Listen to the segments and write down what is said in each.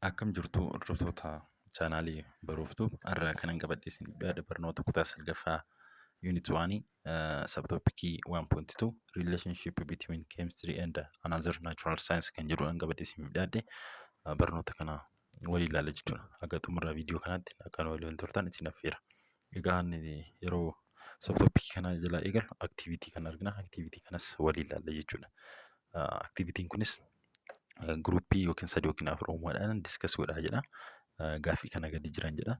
Akkam jirtu, hordoftoota chaanaalii Baruuftuu? Har'a kanan qabadhe isin yaada barnoota kutaa 9ffaa, unit 1, subtopic 1.2, relationship between chemistry and another natural science kan jedhuudhaan qabadhe isin dhiyaadhe. Barnoota kana walii ilaalla jechuudha. Haga xumura viidiyoo kanaatti akka waliin turtan isin affeera. Egaa inni yeroo subtopic kana jalaa eegalu activity kana argina. Activity kanas walii ilaalla jechuudha. Activityn kunis groupii yookiin sadii yookiin afur uumuudhaan discuss godhaa jedha. Gaaffii kana gadi jiran jedha.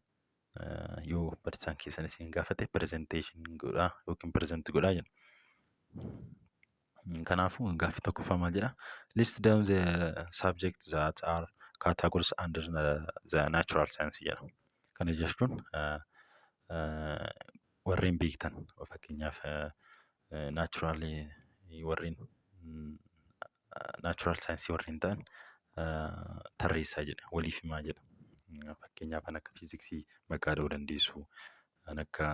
Yoo barsiisaan keessan isin gaafate presentation godhaa yookiin present godhaa jedha. Kanaafuu gaaffii tokkoffaa maal jedha? "List down the subjects that are categories under the natural science" jedha. Kana jechuun warreen beektan, fakkeenyaaf natural, warreen natural science warreen ta'an tarreessaa jedha, waliif himaa jedha. Fakkeenyaaf kan akka fiiziksii maqaa dha'uu dandeessu, kan akka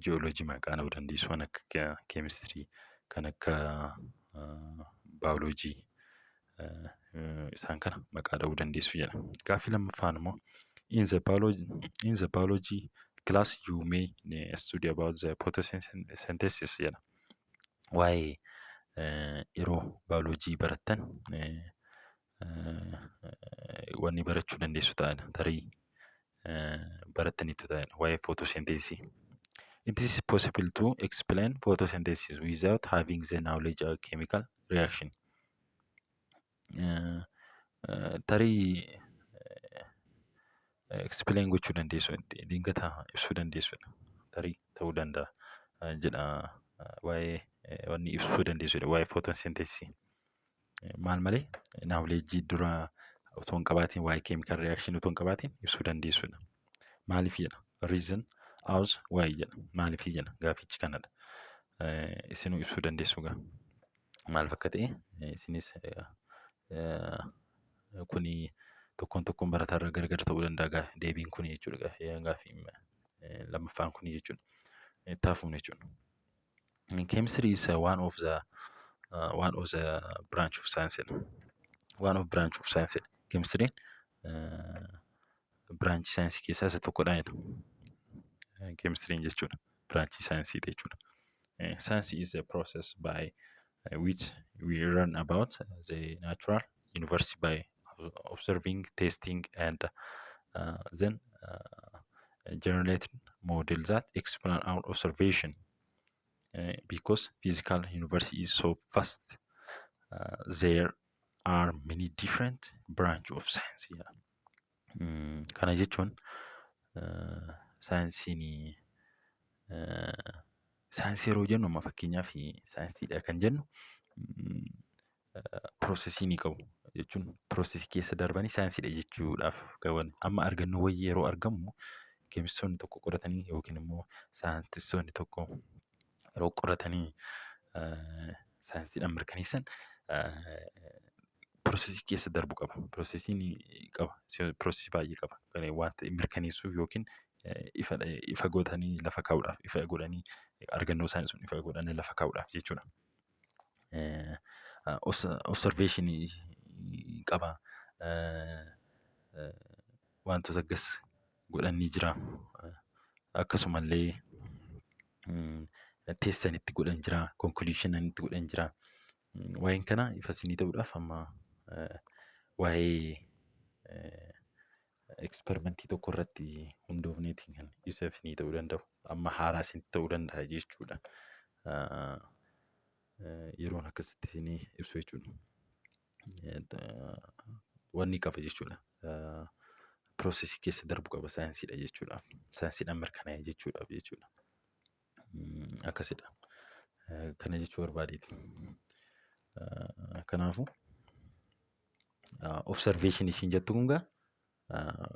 jiyooloojii maqaa dha'uu dandeessu, kan akka keemistirii, kan akka baayoloojii, isaan kana maqaa dha'uu dandeessu jedha. Gaaffii lammaffaan immoo, "In the biology class you may study about the photosynthesis" jedha. Waa'ee yeroo baayoloojii barattan wanni barachuu dandeessu ta'adha. Tarii barattaniitu ta'edha waa'ee photosynthesis. "It is possible to explain photosynthesis without having the knowledge of chemical reaction." Tarii explain gochuu dandeessu, dingata ibsuu dandeessudha. Tarii ta'uu danda'a jedha, waa'ee wanni ibsuu dandeessudha waa'ee photosynthesis. Maal malee? Knowledge dura otoo hin qabaatiin, waa'ee chemical reaction otoo hin qabaatiin ibsuu dandeessudha. Maaliif jedha? "Reason out why" jedha. Maaliif jedha, gaafichi kanadha. Isinuu ibsuu dandeessu gaa. Maaliif akka ta'e isinis kuni tokkoon tokkoon barataarraa gargar ta'uu danda'a deebiin kun jechuudha. Gaaffii lammaffaan kun jechuudha. Itti hafuun jechuudha. Chemistry is one of the branch of science jedha. One of branch of science jedha. Chemistry branch saayinsii keessaa isa tokkodha jedha. Chemistry jechuudha. Branch saayinsiiti jechuudha. Science is a process by which we learn about the natural universe by observing, testing, and then generating models that explain our observation. Because physical universe is so vast, there are many different branch of science. Yeah. Kana jechuun saayinsiin, saayinsii yeroo jennu, amma fakkeenyaaf saayinsiidha kan jennu processii ni qabu jechuun, processii keessa darbanii saayinsiidha jechuudhaaf qaban. Amma argannoo wayii yeroo argamu, keemistoonni tokko qoratanii yookiin immoo saayintistoonni tokko yeroo qoratanii saayinsiidhaan mirkaneessan, processii keessa darbu qaba. Processii qaba. Processii baay'ee qaba. Wanta mirkaneessuuf yookiin ifa godhanii lafa kaa'uudhaaf, ifa godhanii argannoo isaanii sun ifa godhanii lafa kaa'uudhaaf jechuudha. Observationii qaba. Wantoota akkas godhan ni jira. Akkasumallee testan itti godhan jira. Conclusion itti godhan jira. Waa'een kana ifa isinii ta'uudhaaf amma waa'ee experimentii tokko irratti hundoofneetiin kan isa isinii ta'uu danda'u. Amma haaraa isinitti ta'uu danda'a jechuudha. Yeroon akkasitti isinii ibsu jechuudha. Wanni qaba jechuudha. Processii keessa darbu qaba saayinsiidha jechuudha. Saayinsiidhaan mirkanaa'e jechuudhaaf jechuudha. Akkasidha. Kana jechuu barbaadeeti. Kanaafuu observation ishiin jettu kun gaa,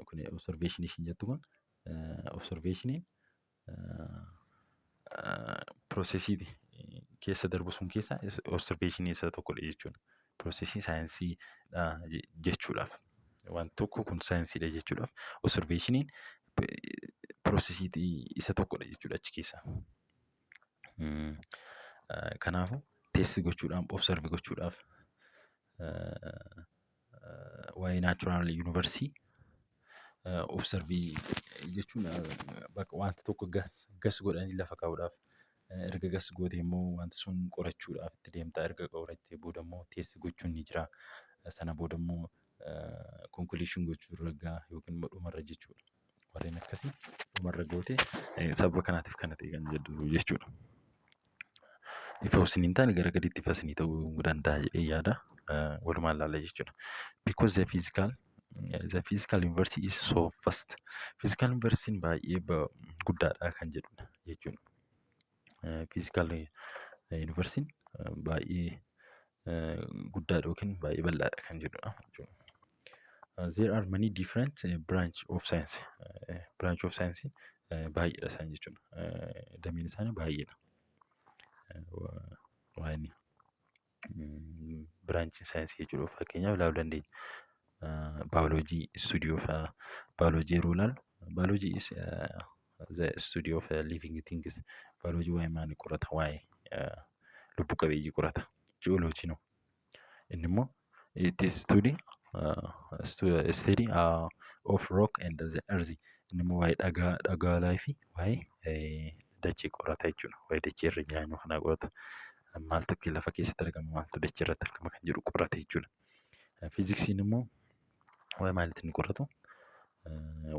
kun observation ishiin jettu kun, observationiin processii keessa darbu sun keessa observationii isa tokkodha jechuudha. Processii saayinsiidha jechuudhaaf. Waan tokko kun saayinsiidha jechuudhaaf observationiin processii isa tokkodha jechuudha achi keessa. Kanaafuu test gochuudhaaf, observe gochuudhaaf, Waa'ee natural universe observe jechuun bakka wanta tokko guess godhanii lafa kaa'uudhaaf, erga guess goote immoo wanti sun qorachuudhaaf itti deemta. Erga qorattee booda immoo test gochuun ni jira. Sana booda immoo conclusion gochuu irra gaha yookiin immoo dhumarra jechuudha. Warreen akkasii dhumarra goote sababa kanaatiif kana ta'e kan jedhu jechuudha. Ifa isin hin taane gara gadiitti ifa isinii ta'uu danda'a jedhee yaada. Walumaan ilaalla jechuudha. Because the physical universe is so vast. Physical universe baay'ee guddaadha kan jedhudha jechuudha. Physical universe baay'ee guddaadha yookiin baay'ee bal'aadha kan jedhudha jechuudha. There are many different branch of science. Branch of science baay'eedha isaan jechuudha. Dameen isaanii baay'eedha. Waa'ee branch saayinsii jechuudha. Fakkeenyaaf ilaaluu dandeenya. Baayoloojii study of baayoloojii yeroo ilaallu, biology is the study of living things. Baayoloojii waa'ee maalii qorata? Waa'ee lubbu qabeeyyii qorata. Ji'ooloojiin hoo? Inni immoo it is study of rock and the earth. Inni immoo waa'ee dhagaa, dhagaalaa fi waa'ee dachee qorata jechuudha. Waa'ee dachee irra jiraannu kanaa qorata. Maaltu akka lafa keessatti argama, maaltu dachee irratti argama kan jedhu qorata jechuudha. Fiiziksiin immoo waa'ee maaliitiin inni qoratu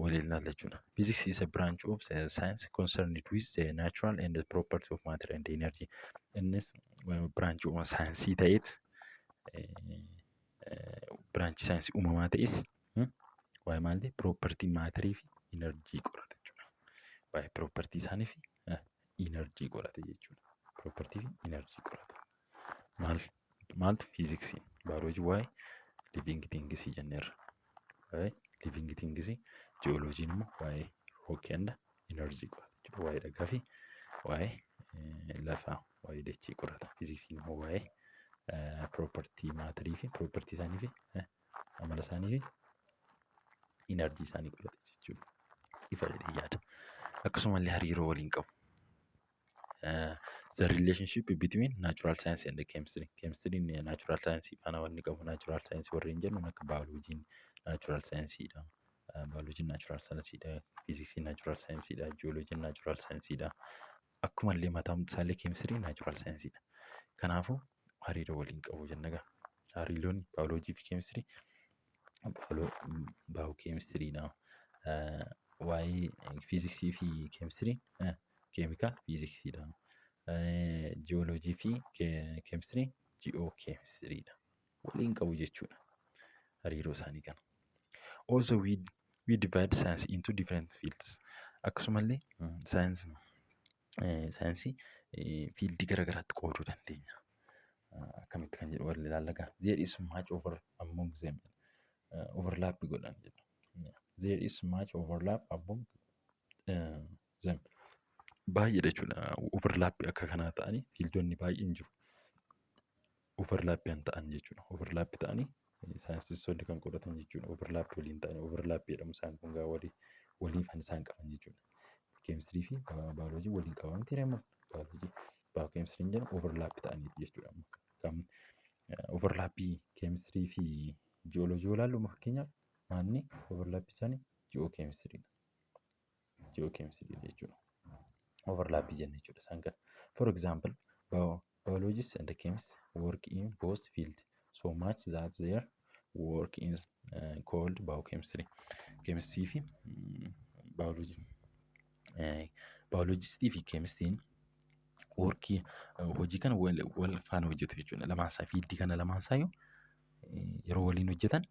waliin ilaalla jechuudha. Physics is a branch of science concerned with the natural and the property of matter and energy. Innis branch saayinsii ta'eet, branch saayinsii uumamaa ta'es, waa'ee maalii, property matter fi energy qorata jechuudha. Waa'ee property isaanii fi energy qorata jechuudha. Property fi energy qorata. Maal maaltu fiiziksii? Baayoloojii waa'ee living things jenneerra. Waa'ee living things. Ji'ooloojiin immoo waa'ee rock and energy qorata jechuudha. Waa'ee dhagaa fi waa'ee lafaa, waa'ee dachee qorata. Fiiziksiin immoo waa'ee property matter fi property isaanii fi amala isaanii fi energy isaanii qorata jechuudha. Ifa jedhee yaada. Akkasumallee hariiroo waliin qabu. The relationship between natural science and chemistry. Chemistry natural science faana wanni qabu, natural science warreen jennu akka biologiin natural science dha. Biologiin natural science dha. Fiiziksiin natural science dha. Jiyooloojiin natural science dha. Akkumallee mataan isaallee chemistry natural science dha. Kanaafuu hariiroo waliin qabu jenna egaa. Hariiroon bioloojii fi chemistry biochemistry dha. Waa'ee fiiziksii fi chemistry chemical fiiziksiidha. Jiyooloojii fi chemistry geochemistry dha. Waliin qabu jechuudha hariiroo isaanii kana. Also we divide science into different fields. Akkasumallee saayinsii field gara garaatti qooduu dandeenya. Akkamitti kan jedhu wal ilaalla gaa. There is much over among them. Overlap godhan jedha. There is much overlap among them. Baay'eedha jechuudha. Overlap akka kanaa ta'anii fieldonni baay'een jiru. Overlap kan ta'an jechuudha. Overlap ta'anii saayinsistoonni kan qoratan jechuudha. Overlap waliin ta'anii, overlap jedhamu isaan kun gaa walii waliif kan isaan qaban jechuudha. Keemistirii fi baayoloojii waliin qaban miti amma baayoloojii biochemistryn jedhamu overlap ta'aniiti jechuudha. Kan overlap keemistirii fi ji'ooloojii yoo ilaallu, fakkeenyaaf maanni overlap isaanii geochemistrydha. Geochemistry jechuudha. Overlap jenna jechuudha isaan kana. For example, biologists and chemists work in both fields so much that their work is called biochemistry. Keemistirii fi baayoloojii, baayoloojistii fi keemistiin work, hojii kana wal faana hojjetu jechuudha. Lamaan isaa, field kana lamaan isaa yeroo waliin hojjetan,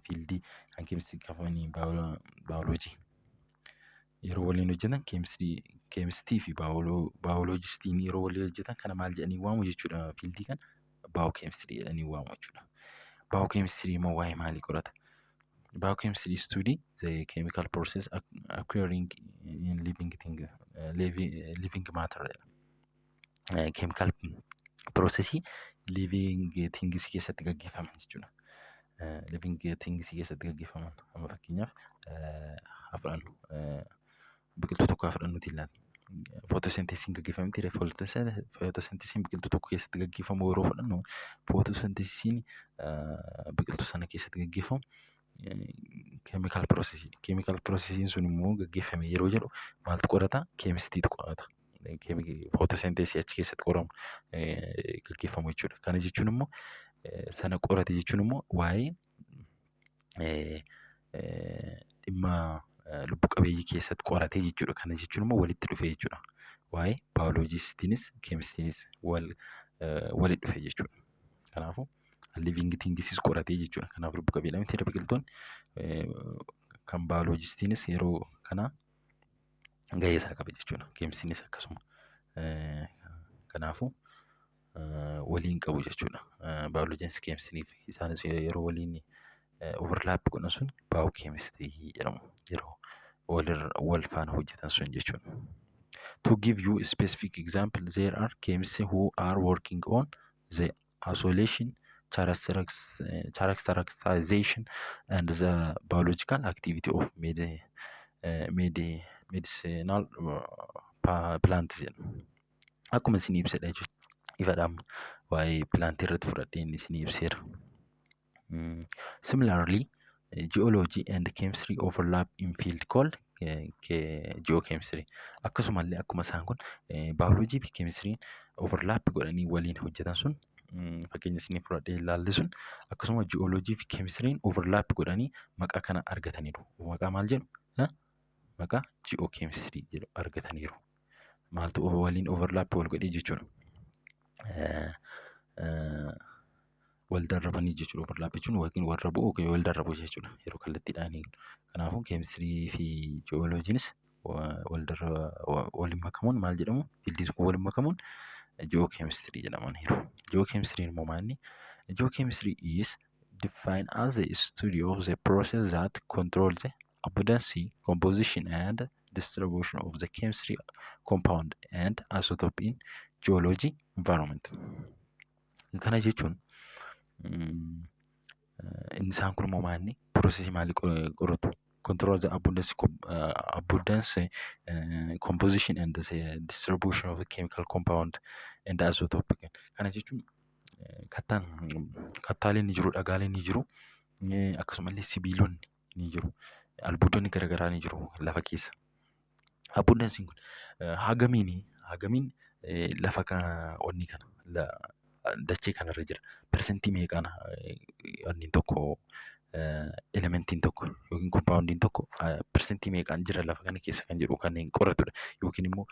field kan keemistirii qabanii baayoloojii yeroo waliin hojjetan, keemistii fi baayoloojistiin yeroo waliin hojjetan kana maal jedhanii waamu jechuudha? Field kana biochemistry jedhanii waamu jechuudha. Biochemistry immoo waa'ee maalii qorata? Biochemistry study the chemical process occurring in living thing, living matter. Chemical processii living things keessatti gaggeeffaman jechuudha. Living things keessatti gaggeeffaman, amma fakkeenyaaf haa fudhannu, biqiltuu tokko haa fudhannuuti ilaalla. Photosynthesisiin gaggeeffama miti. Photosynthesisiin biqiltuu tokko keessatti gaggeeffamu yeroo fudhannu, photosynthesisiin biqiltuu sana keessatti gaggeeffamu chemical processii. Chemical processiin sun immoo gaggeeffame yeroo jedhu maaltu qorata? Keemistiriitu qorata. Photosynthesisii achi keessatti qoramu, gaggeeffamu jechuudha. Kana jechuun immoo, sana qorate jechuun immoo waa'ee dhimma lubbu qabeeyyii keessatti qorate jechuudha. Kana jechuun immoo walitti dhufe jechuudha. Waa'ee baayoloojistiinis keemistiriinis walitti dhufe jechuudha. Kanaafuu living thingsis qoratee jechuudha. Kanaaf lubbu qabeeyyii miti biqiltoonni, kan baayoloojistiinis yeroo kana gahee isaa qaba jechuudha. Keemistiriinis akkasuma. Kanaafuu waliin qabu jechuudha. Baayoloojiinis keemistiriif isaanis yeroo waliin overlap godhan sun baayookeemistirii jedhamu. Yeroo wal faana hojjetan sun jechuudha. To give you a specific example, there are chemists who are working on the isolation, characterization and the biological activity of medicinal plants jedha. Akkuma isin ibsedha jechuudha. Ifadhaan waa'ee plantii irratti fudhadhee inni isin ibseera. Similarly, geology and chemistry overlap in field called geochemistry. Akkasumallee akkuma isaan kun baayoloojii fi keemistiriin overlap godhanii waliin hojjetan sun, fakkeenya isinii fudhadhee ilaalle sun, akkasuma ji'ooloojii fi keemistiriin overlap godhanii maqaa kana argataniiru. Maqaa maal jedhu? Maqaa ji'ookeemistirii jedhu argataniiru. Maaltu waliin overlap wal godhee jechuudha? Wal darrabanii jechuudha. Overlap jechuun yookiin warra bu'u yookiin wal darrabu jechuudha. Yeroo kallattiidhaan. Kanaafuu keemistirii fi ji'ooloojiinis wal darra waliin makamuun maal jedhamu? Fieldiin kun waliin makamuun ji'ookeemistirii jedhamaniiru. Ji'ookeemistiriin immoo maali? Geochemistry is defined as a study of the process that controls the abundance, composition and distribution of the chemistry compound and isotope in geology environment. Kana jechuun inni isaan kun immoo maalni processii maalii qoratu? Control the abundance, composition and the distribution of the chemical compound and isotope. Kana jechuun kattaan, kattaaleen ni jiru, dhagaaleen ni jiru, akkasumallee sibiilonni ni jiru, albuudonni garaagaraa ni jiru lafa keessa. Abundanceiin kun hagamiin lafa onni kana dachee kanarra jira? Percentii meeqaan wanni tokko, elementiin tokko yookiin compoundiin tokko percentii meeqaan jira lafa kana keessa kan jedhu kan qoratudha. Yookiin immoo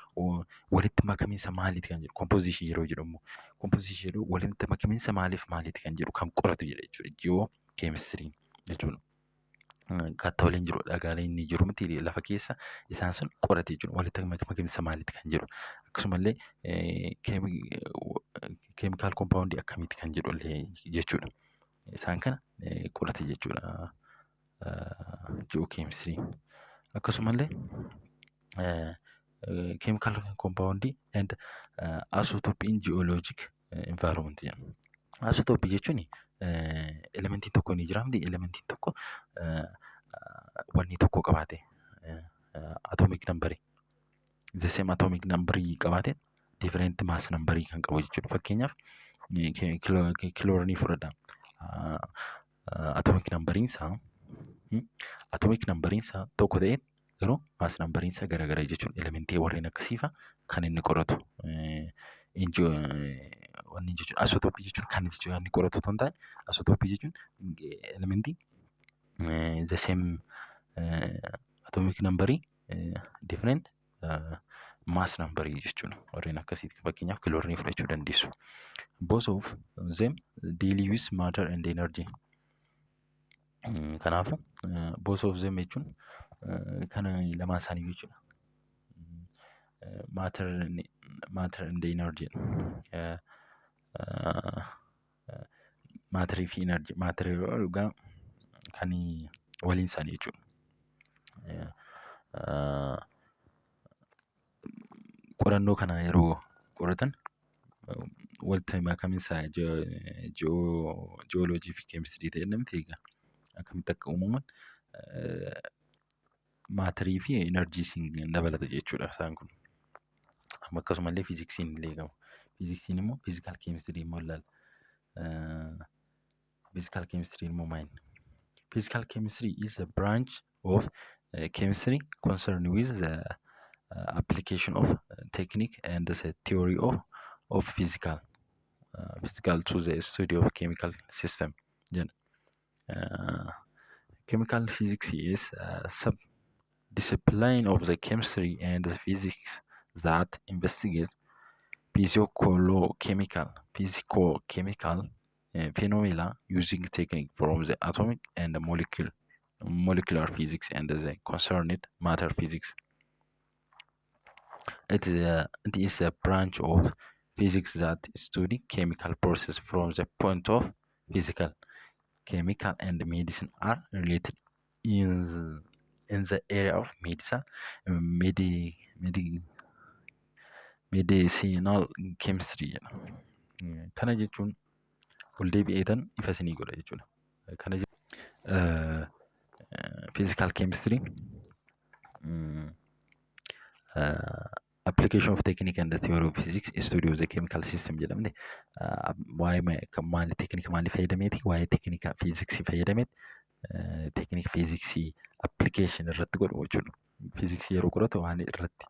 walitti makamiinsa maaliiti kan jedhu, compositionii yeroo jedhu immoo, compositionii yeroo walitti makamiinsa maaliif maaliiti kan jedhu kan qoratu jedha jechuudha. Jiyoo keemistiriin jechuudha. Kattaaleen jiru, dhagaaleen ni jiru miti lafa keessa, isaan sun qorate jechuudha. Walitti makamiinsa maaliiti kan jedhu. Akkasumallee chemical compoundii akkamiiti kan jedhu illee jechuudha. Isaan kana qorate jechuudha ji'ookeemistiriin. Akkasumallee chemical compoundii and isotope in geologic environment jedhama. Isotope jechuun elementiin tokko ni jira miti, elementiin tokko wanni tokko qabaate, atomic number, the same atomic number qabaate, different mass number kan qabu jechuudha. Fakkeenyaaf kiloorinii fudhadhaa. Atomic numberiin isaa tokko ta'ee garuu mass numberiin isaa garaagara jechuudha. Elementii warreen akkasii fa'a kan inni qoratu. Wanni jechuudha. Isotopeii jechuun kan inni qoratu otoo hin taane, isotopeii jechuun elementii the same atomic numberii different mass numberii jechuudha. Warreen akkasii fakkeenyaaf kiloorinii fudhachuu dandeessu. Both of them deal with matter and energy. Kanaafuu both of them jechuun kana lamaan isaanii jechuudha. Matter and energy. Matterii fi energy. Matterii dhugaa kan waliin isaanii jechuudha. Qorannoo kana yeroo qoratan walitti makamiinsa ji'ooloojii fi keemistirii ta'e namti egaa akkamitti akka uumaman matterii fi energy dabalata jechuudha isaan kun. Akkasumallee fiiziksiin illee qaba. Fiiziksiin immoo physical chemistry immoo ilaalla. Physical chemistry immoo maali? Physical chemistry is a branch of chemistry concerned with the application of technique and the theory of physical to the study of chemical system jedha. Chemical physics is a sub-discipline of the chemistry and the physics that investigates physicochemical phenomena using technique from the atomic and the molecular physics and the concerned matter physics. It is a branch of physics that study chemical process from the point of physical, chemical and medicine are related in the area of medicine, medicinal chemistry jedha. Kana jechuun ol deebi'eetan ifa isinii godha jechuudha. Kana physical chemistry, application of technique and the theory of physics, study of the chemical system jedhamte, waa'ee maali, teeknika maalii fayyadameeti, waa'ee teeknika fiiziksii fayyadameeti, teeknika fiiziksii application irratti godhu jechuudha. Fiiziksii yeroo qoratu waan irratti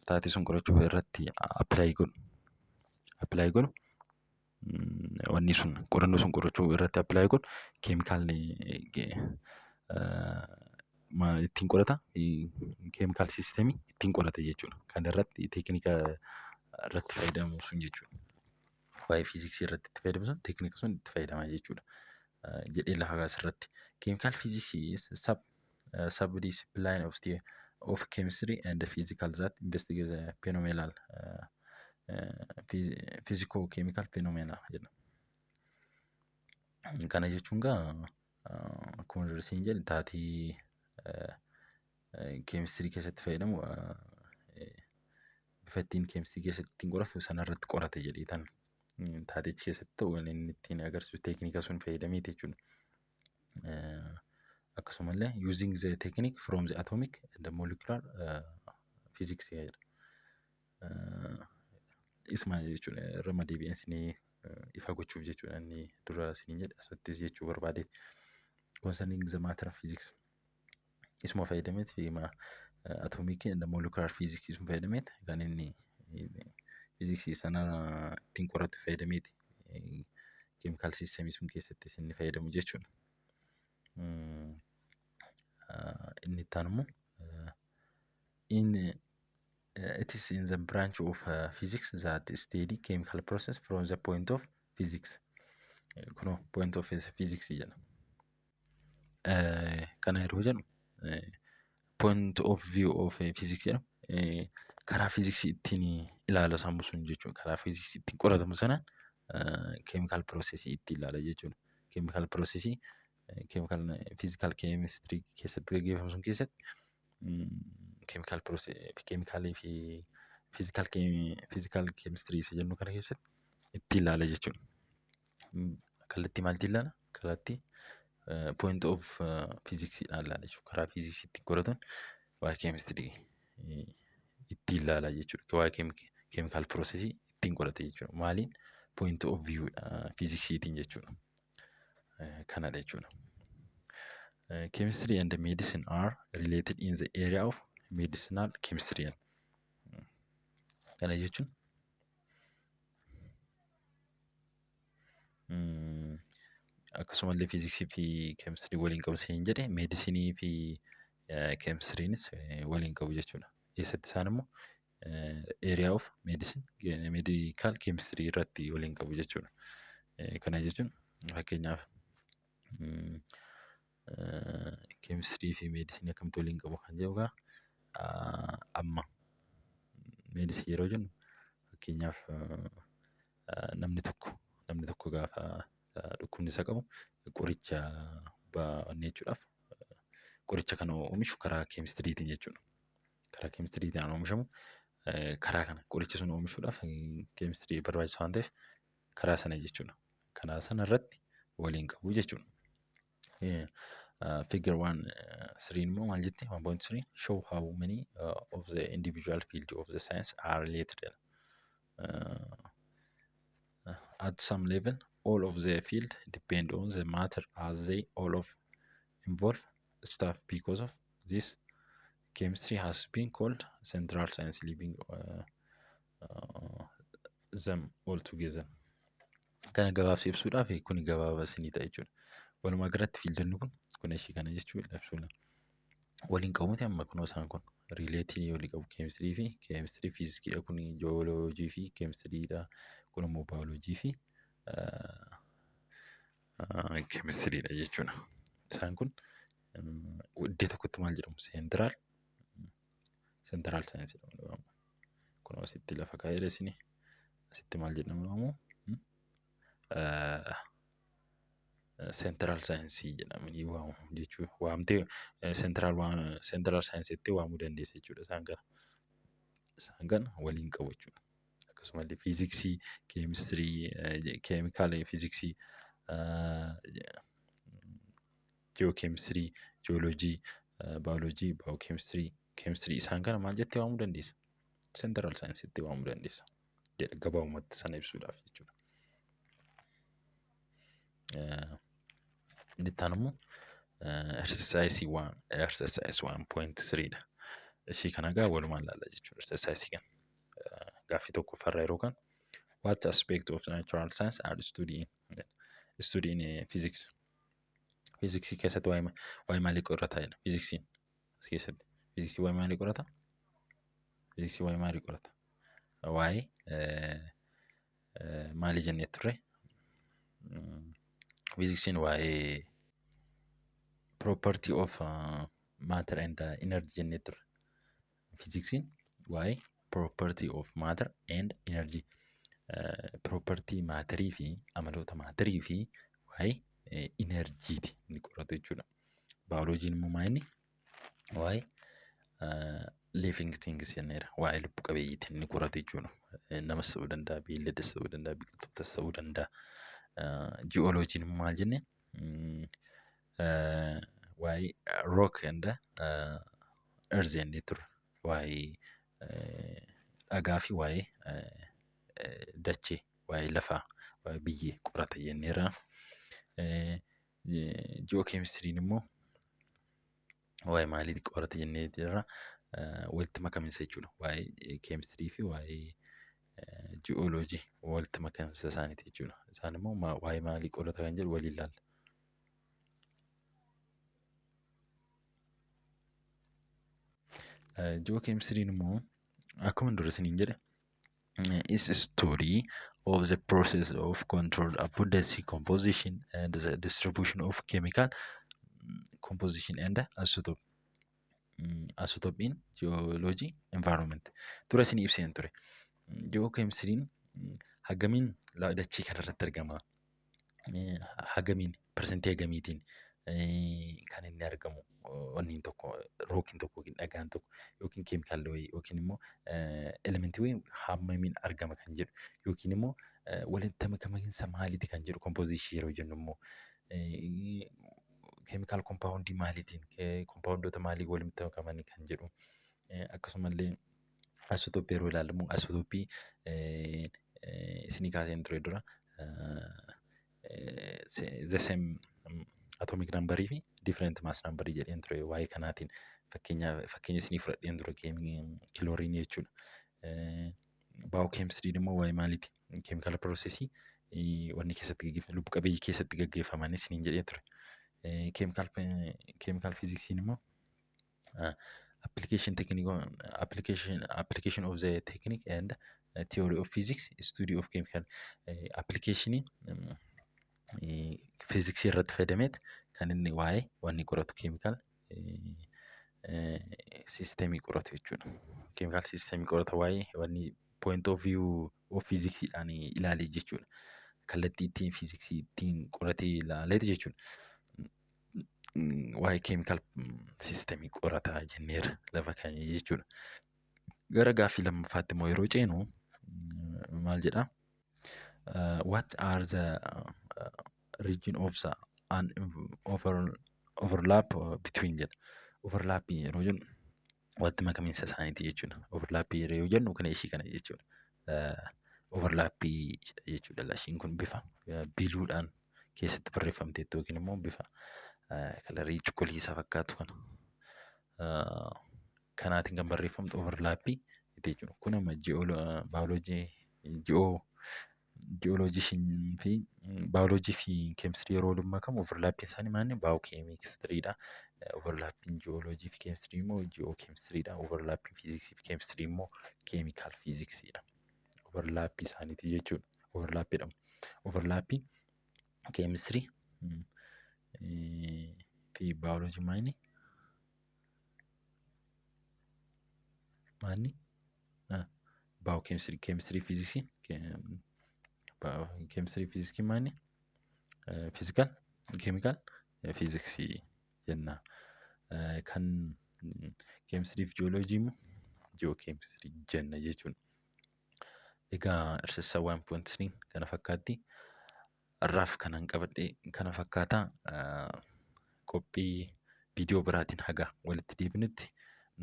taatee sun qorachuuf irratti apply godhu. Apply godhu, wanni sun qorannoo sun qorachuu irratti apply godhu, keemikaalli ittiin qorata, chemical systemii ittiin qorata jechuudha. Kan irratti teeknika irratti fayyadamu sun jechuudha. Waa'ee fiiziksii irratti itti fayyadamu sun, teeknika sun itti fayyadama jechuudha. Jedhee lafa asirratti. Chemical physics is sub discipline of chemistry and the physical that investigate the phenomenal physico chemical phenomena jedha. Kana jechuun gaa akkuma dursiin jedhe, taatee keemistirii keessatti fayyadamu, bifa ittiin keemistirii keessatti ittiin qoratu sanarratti qorate jedhee tan taatechi keessatti ta'u inni ittiin agarsiisu teeknika sun fayyadameeti jechuudha. Akkasumallee using the technique from the atomic and the molecular physics jedha. Isuma jechuudha, irra deebi'een isinii ifa gochuuf jechuudha, inni dura isiniin jedhe asirrattis jechuu barbaade. Concerning the matter of physics isuma fayyadameet, atomic and molecular physics isuma fayyadameet, kan inni fiiziksii sana ittiin qoratu fayyadameeti chemical systemii sun keessattis inni fayyadamu jechuudha. Inni itti aanu immoo in it is in the branch of physics that study chemical process from the point of physics. Kunoo point of physics jedha. Kana yeroo jedhu, point of view of physics jedhu, karaa fiiziksii ittiin ilaala sammuu sun jechuudha. Karaa fiiziksii ittiin qoratamu sanaan chemical processii ittiin ilaala jechuudha. Chemical processii chemical physical chemistry keessatti gaggeeffamu sun keessatti chemical keemikaalii fi physical chemistry isa jennu kana keessatti ittiin ilaala jechuudha. Kallattii maaltiin ilaala? Kallattii point of fiiziksiidhaan ilaala jechuudha. Karaa fiiziksii ittiin qoratan waa'ee keemistirii ittiin ilaala jechuudha. Waa'ee chemical processii ittiin qorata jechuudha. Maaliin? Point of view fiiziksiitiin jechuudha. Kanadha jechuudha. Chemistry and medicine are related in the area of medicinal chemistry. Kana jechuun akkasumallee fiiziksii fi keemistirii waliin qabu siin jedhe, meedisinii fi keemistiriinis waliin qabu jechuudha. Keessatti isaan immoo area of medicine, medical chemistry irratti waliin qabu jechuudha. Kana jechuun fakkeenyaaf keemistirii fi meedisinii akkamitti waliin qabu kan jedhu egaa, amma meedisinii yeroo jennu, fakkeenyaaf namni tokko gaafa dhukkubni isa qabu qoricha wanni jechuudhaaf, qoricha kana oomishu karaa keemistiriitiin jechuudha. Karaa keemistiriitiin kan oomishamu, karaa kana qoricha sun oomishuudhaaf keemistirii barbaachisaa waan ta'eef karaa sana jechuudha. Karaa sana irratti waliin qabu jechuudha. Figure 1 3 immoo maal jetti? 1.3 show how many of the individual field of the science are related. At some level all of the field depend on the matter as they all of involve stuff. Because of this, chemistry has been called central science, leaving them all together. Kana gabaabsee ibsuudhaaf kun gabaabaa isinii ta'a jechuudha. Walumaa galatti fieldonni kun ishii kana jechuudha ibsuudha. Waliin qabu miti amma kunoo isaan kun relate walii qabu keemistirii fi keemistirii fiiziksiidha, kun jiyooloojii fi keemistiriidha, kun immoo baayoloojii fi keemistiriidha jechuudha. Isaan kun iddoo tokkotti maal jedhamu? Central science jedhamu. Kun asitti lafa kaa'eera isinii asitti maal jedhamu waamu? Central science jedhamanii waamamu jechuudha. Waamtee central science jettee waamuu dandeessa jechuudha isaan kana. Isaan kana waliin qabu jechuudha. Akkasumallee fiiziksii, keemistirii, keemikaala fiiziksii, ji'ookeemistirii, ji'ooloojii, baayoloojii, baayookeemistirii, keemistirii isaan kana maal jettee waamuu dandeessa? Central science jettee waamuu dandeessa. Jedha gabaabumatti sana ibsuudhaaf jechuudha. Inni itti aanu immoo exercise 1 exercise 1.3 dha. Ishii kana egaa walumaan ilaalla jechuudha. Exercise kana. Gaaffii tokkoffaarra yeroo kan what aspect of natural science are studying studying physics? Fiiziksii keessatti waa'ee maalii qorata jedha. Fiiziksiin as keessatti fiiziksii waa'ee maalii qorata? Fiiziksii waa'ee maalii qorata? Waa'ee maalii jennee turre? Fiiziksiin waa'ee property of matter and energy jennee turre. Fiiziksiin waa'ee property of matter and energy. Property maatarii fi amaloota maatarii fi waa'ee enerjiiti inni qoratu jechuudha. Baayoloojiin immoo maal inni? Waa'ee living things jenneera. Waa'ee lubbu qabeeyyiiti inni qoratu jechuudha. Namas ta'uu danda'a, beeyladas ta'uu danda'a, biqiltootas ta'uu danda'a. Ji'ooloojiin immoo maal jenne? Waa'ee rock and earth jennee turre. Waa'ee dhagaa fi waa'ee dachee, waa'ee lafaa, waa'ee biyyee qorata jenneerra. Ji'ookeemistiriin immoo waa'ee maalii qorata jennee jirra? Walitti makamiinsa jechuudha. Waa'ee keemistirii fi waa'ee ji'ooloojii walitti makamiinsa isaaniiti jechuudha. Isaan immoo waa'ee maalii qorata kan jedhu waliin ilaalla. Ji'ookeemistiriin immoo akkuma dura isiniin jedhe is a study of the process of controlled abundance, composition and the distribution of chemical composition and isotope. Isotope in geology environment. Dura isin ibseen ture. Ji'ookeemistiriin hagamiin dachee kanarratti argama? Hagamiin, parsantii hagamiitiin kan inni argamu wanni tokko, rookiin tokko yookiin dhagaan tokko yookiin keemikaalli wayii yookiin immoo elementii wayii hammamiin argama kan jedhu, yookiin immoo walitti makamiinsa maaliiti kan jedhu, kompoozishinii yeroo jennu immoo keemikaal kompaawundii maaliitiin, kompaawundoota maalii walitti makamanii kan jedhu. Akkasumallee asotooppii yeroo ilaallu immoo asotooppii isinii kaaseen ture dura, the same atomic number fi different mass number jedheen ture. Waa'ee kanaatiin fakkeenya isinii fudhadheen ture, kilooriinii jechuudha. Baayookeemistiriin immoo waa'ee maaliiti? Keemikaala piroosesii wanni keessatti gaggeeffamu, lubbu qabeeyyii keessatti gaggeeffaman isiniin jedhee ture. Keemikaal fiiziksiin immoo application technique application of the technique and theory of physics, study of chemical application fiiziksii irratti fayyadameet kan inni waa'ee wanni qoratu, keemikaal siistemii qoratu jechuudha. Keemikaal siistemii qorata, waa'ee wanni point of view of fiiziksiidhaan ilaalee jechuudha. Kallattii ittiin fiiziksii ittiin qoratee ilaaleeti jechuudha. Waa'ee keemikaal siistemii qorataa jenneera lafa keenya jechuudha. Gara gaaffii lammaffaatti immoo yeroo ceenu maal jedhaa? What are the region of the an overall Overlap between jedha. Overlap yeroo jennu walitti makamiinsa isaaniiti jechuudha. Overlap yeroo jennu kana ishii kana jechuudha. Overlap jechuudha. Ishiin kun bifa bluedhaan keessatti barreeffamteetti yookiin immoo bifa colorii cuquliisa fakkaatu kana. Kanaatiin kan barreeffamtu overlap jechuudha. Kun amma baayoloojii ji'ooloojii fi baayoloojii fi keemistirii yeroo waliin makamu overlapiin isaanii maali? Baayookeemistiriidha. Overlapiin ji'ooloojii fi keemistirii immoo ji'ookeemistiriidha. Overlapiin fiiziksii fi keemistirii immoo chemical physicsiidha. Overlapii isaaniiti jechuudha. Overlapii jedhamu. Overlapiin keemistirii fi baayoloojii maali? Maali? Baayookeemistirii, keemistirii, fiiziksii, keemistirii, fiiziksii maali? Physical, chemical physicsii jenna. Kan keemistirii fi ji'ooloojii immoo ji'ookeemistirii jenna jechuudha. Egaa exercise 1.3 kana fakkaatti. Har'aaf kanan qabadhe kana fakkaata. Qophii viidiyoo biraatiin haga walitti deebinutti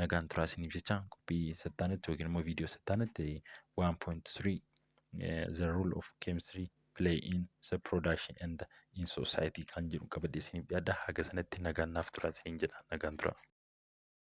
nagaan turaa isiniif jecha. Qophii sattaanutti yookiin immoo viidiyoo sattaanutti 1.3 the role of chemistry play in the production and in society kan jedhu qabadhee isiniif dhiyaadha. Haga sanatti nagaan naaf turaa isiniin jedha. Nagaan turaa.